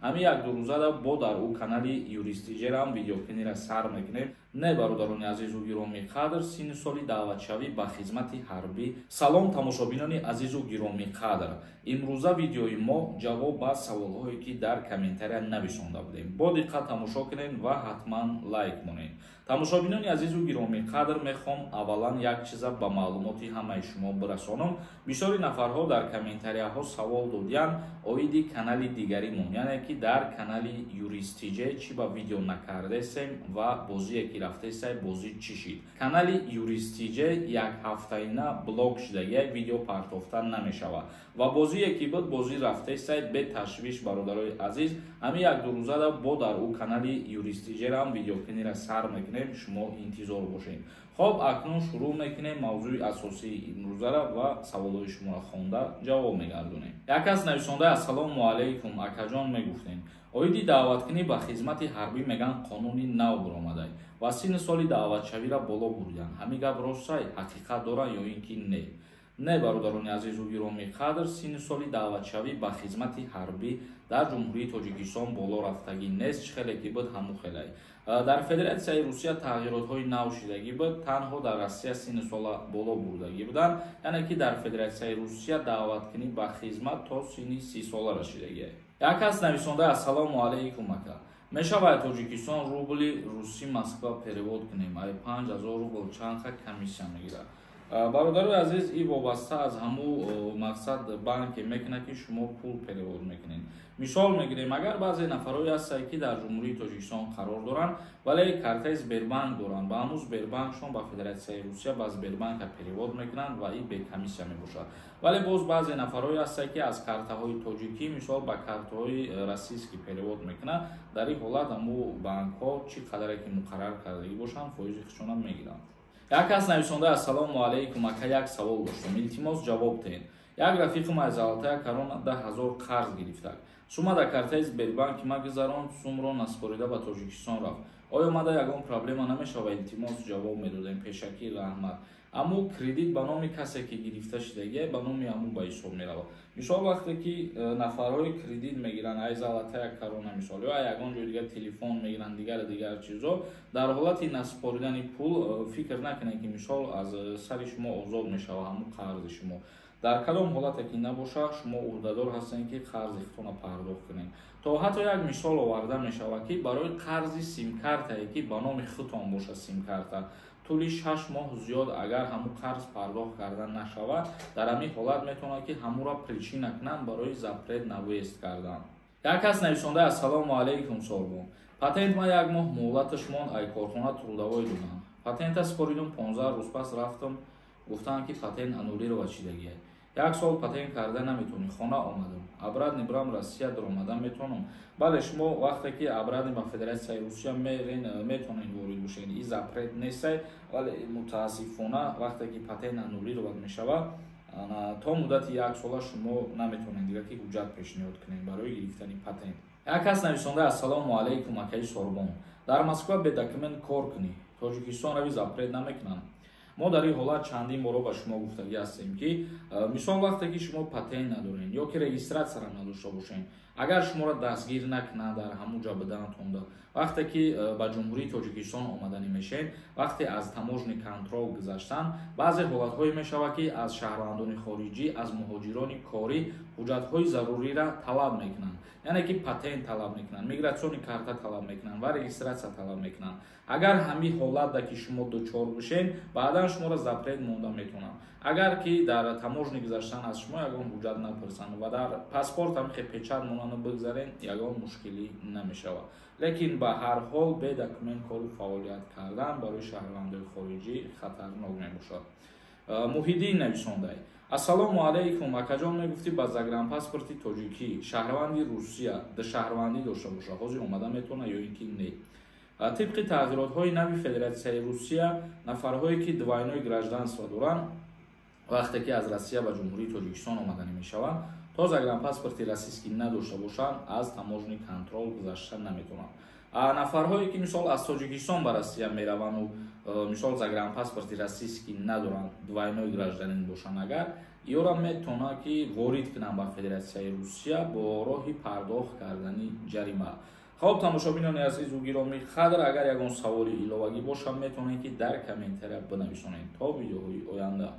Ҳамин як-ду рӯзада бо дар ӯ канали Юристиҷерам видеокунира сар мекунем. Не, бародарони азизу гиромӣ қадр, синну соли даъватшавӣ ба хизмати ҳарбӣ. Салом, тамошобинони азизу гиромӣ қадр. Имрӯза видеои мо ҷавоб ба саволҳое, ки дар комментария нависонда будем. Бо диққат тамошо кунед ва ҳатман лайк монед. Тамошобинони азизу гиромӣ қадр, мехоҳам аввалан як чиза ба маълумоти ҳамаи шумо бирасонам. Бисёри нафарҳо дар комментарияҳо савол додиянд оиди канали дигаримон, яъне ки дар канали Юристиҷе чӣ ба видео накардесем ва бозие ки рафтесай, бозӣ чӣ шид. Канали Юристиҷе як ҳафтаина блок шуда, як видео партофта намешавад ва бозие ки буд, бозӣ рафтесай. Беташвиш, бародарои азиз, ҳамин як-ду рӯзада бо дар ӯ канали Юристиҷерам видеокунира сар мекунем, шумо интизор бошед. Хоб, акнун шурӯъ мекунем мавзӯи асосии имрӯзара ва саволҳои шуморо хонда ҷавоб мегардонем. Як кас нависонда: «Ассалому алайкум, акаҷон, мегуфтем, оиди даъваткунӣ ба хизмати ҳарбӣ меган қонуни нав баромадай ва синни соли даъватшавиро боло бурданд. Ҳамин гап ростай, ҳақиқат дорад ё ин ки не?» Не, бародарони азизу гиромӣ қадр, синни соли даъватшавӣ ба хизмати ҳарбӣ дар Ҷумҳурии Тоҷикистон боло рафтагӣ нест, чӣ хеле ки буд, ҳамун хелай. Дар Федератсияи Русия тағйиротҳои нав шидагӣ буд, танҳо дар Россия синни сола боло бурдагӣ буданд, яъне ки дар Федератсияи Русия даъваткунӣ ба хизмат то синни 30 сола расидагӣ. Як кас нависонда: «Ассалому алайкум, ака, мешавад Тоҷикистон рубли русӣ Москва перевод кунем? Ай 5000 рубл чанд ха комиссия мегирад?» Бародарои азиз, и вобаста аз ҳамун мақсад банке мекунад, ки шумо пул перевод мекунед. Мисол мегирем, агар баъзе нафарҳое ҳастанд, ки дар Ҷумҳурии Тоҷикистон қарор доранд, вале картаи Сбербанк доранд, ба ҳамун Сбербанкшон ба Федератсияи Русия ба Сбербанка перевод мекунанд ва и бекомиссия мебошад. Вале боз баъзе нафарҳое ҳастанд, ки аз картаҳои тоҷикӣ, мисол, ба картаҳои российский перевод мекунанд. Дар ин ҳолат ҳамун банкҳо чӣ қадаре ки муқаррар кардагӣ бошанд, фоизи худшонам мегиранд. Як кас нависонда: «Ассалому алайкум, ака, як савол доштам, илтимос, ҷавоб диҳед. Як рафиқим аз Золотая Корона 10 000 қарз гирифтак. Сума дар картаи Сбербанки ма гузаронд, сумро наспорида ба Тоҷикистон рафт. Оё мада ягон проблема намешава? Илтимос, ҷавоб медодем, пешакӣ раҳмат». Аммо кредит ба номи касе ки гирифта шудагия, ба номи ҳамун ба ҳисоб меравад. Мисол, вақте ки нафарҳои кредит мегиранд ай Золотая Корона, мисол, ё ягон ҷои дигар телефон мегиранд, дигару дигар чизо, дар ҳолати наспоридани пул фикр накунед, ки, мисол, аз сари шумо озод мешавад ҳамун қарзи шумо. Дар кадом ҳолате ки набошад, шумо ӯҳдадор ҳастед, ки қарзи худтонро пардохт кунед. То ҳатто як мисол оварда мешавад, ки барои қарзи симкартае, ки ба номи худтон бошад, симкарта тӯли 6 моҳ зиёд агар ҳамун қарз пардохт карда нашавад, дар ҳамин ҳолат метавонад, ки ҳамуро причина кунанд барои запрет на въезд кардан. Як кас нависонда: «Ассалому алайкум, Сорбон, патент ма як моҳ муҳлаташ монд, ай корхона трудовой додам, патента споридум, 15 рӯз пас рафтам, гуфтанд, ки патент аннулировать шидагия, як сол патент карда наметавонӣ. Хона омадам, обратно бирам, Россия даромадан метавонам?» Бале, шумо вақте ки обратно ба Федератсияи Русия мерен, метавонед ворид бошед, и запрет нестай. Вале мутаассифона, вақте ки патент аннулировать мешавад, то муддати як сола шумо наметавонед дигар ки ҳуҷҷат пешниҳод кунед барои гирифтани патент. Як кас нависонда: «Ассалому алайкум, акаи Сорбон, дар Москва бе документ кор кунӣ, Тоҷикистон рави, запрет намекунанд?» Мо дар ин ҳолат чандин боро ба шумо гуфтагӣ ҳастем, ки мисол, вақте ки шумо патент надоред ё ки регистратсияро надошта бошед, агар шуморо дастгир накунанд дар ҳамун ҷо бидаатонда, вақте ки ба Ҷумҳурии Тоҷикистон омаданӣ мешед, вақте аз таможенный контроль гузаштан, баъзе ҳолатҳое мешавад, ки аз шаҳрвандони хориҷӣ, аз муҳоҷирони корӣ ҳуҷҷатҳои заруриро талаб мекунанд, яъне ки патент талаб мекунанд, миграционный карта талаб мекунанд ва регистратсия талаб мекунанд. Агар ҳамин ҳолатда ки шумо дучор бошед, баъдан шуморо запрет монда метавонанд. Агар ки дар таможни гузаштан аз шумо ягон ҳуҷҷат напурсанд ва дар паспорт ҳам хе печать монанду бигзарен, ягон мушкилӣ намешавад. Лекин ба ҳар ҳол бе документ кору фаъолият кардан барои шаҳрвандои хориҷӣ хатарнок мебошад. Муҳиддин нависондай: «Ассалому алайкум, акаҷон, мегуфтӣ, ба загранпаспорти тоҷикӣ шаҳрванди Русия шаҳрвандӣ дошта боша, ҳозир омада метавонад ё ин ки не?» Тибқи тағйиротҳои нави Федератсияи Русия, нафарҳое ки двойное гражданство доранд, вақте ки аз Россия ба Ҷумҳурии Тоҷикистон омаданӣ мешаванд, То загранпаспорти российский надошта бошанд, аз таможенный контроль гузашта наметавонанд. А нафарҳое, ки, мисол, аз Тоҷикистон ба Россия мераванду, мисол, загранпаспорти российский надоранд, двойной гражданин бошанд агар, иёра метавонанд, ки ворид кунанд ба Федератсияи Русия бо роҳи пардохт кардани ҷарима. Хоб, тамошобинони азизу гиромӣ қадр, агар ягон саволи иловагӣ бошад, метавонед, ки дар комментария бинависонед. То видеоҳои оянда.